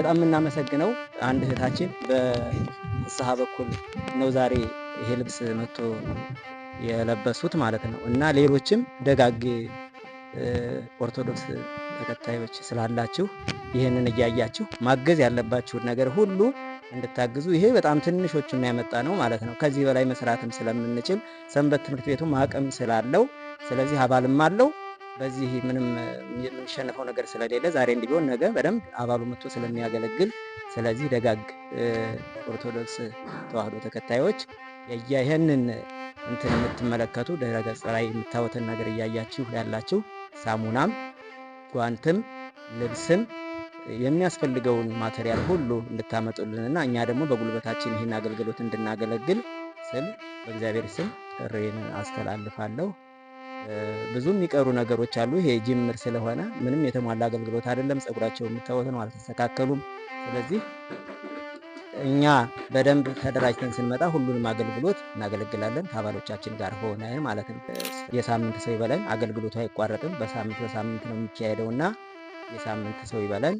በጣም የምናመሰግነው አንድ እህታችን በፍስሐ በኩል ነው ዛሬ ይሄ ልብስ መጥቶ የለበሱት ማለት ነው። እና ሌሎችም ደጋግ ኦርቶዶክስ ተከታዮች ስላላችሁ ይህንን እያያችሁ ማገዝ ያለባችሁን ነገር ሁሉ እንድታግዙ፣ ይሄ በጣም ትንሾቹን ያመጣ ነው ማለት ነው። ከዚህ በላይ መስራትም ስለምንችል፣ ሰንበት ትምህርት ቤቱም አቅም ስላለው፣ ስለዚህ አባልም አለው። በዚህ ምንም የምንሸነፈው ነገር ስለሌለ፣ ዛሬ እንዲህ ቢሆን ነገ በደንብ አባሉ መጥቶ ስለሚያገለግል፣ ስለዚህ ደጋግ ኦርቶዶክስ ተዋህዶ ተከታዮች ይህንን እንትን የምትመለከቱ፣ ድረገጽ ላይ የምታዩትን ነገር እያያችሁ ያላችሁ፣ ሳሙናም፣ ጓንትም፣ ልብስም የሚያስፈልገውን material ሁሉ እንድታመጡልንና እኛ ደግሞ በጉልበታችን ይህን አገልግሎት እንድናገለግል ስል በእግዚአብሔር ስም ጥሪዬን አስተላልፋለሁ። ብዙ የሚቀሩ ነገሮች አሉ። ይሄ ጅምር ስለሆነ ምንም የተሟላ አገልግሎት አይደለም። ጸጉራቸው የምታዩት ነው፣ አልተስተካከሉም። ስለዚህ እኛ በደንብ ተደራጅተን ስንመጣ ሁሉንም አገልግሎት እናገለግላለን ከአባሎቻችን ጋር ሆነ ማለት ነው። የሳምንት ሰው ይበለን። አገልግሎቱ አይቋረጥም። በሳምንት በሳምንት ነው የሚካሄደው እና የሳምንት ሰው ይበለን።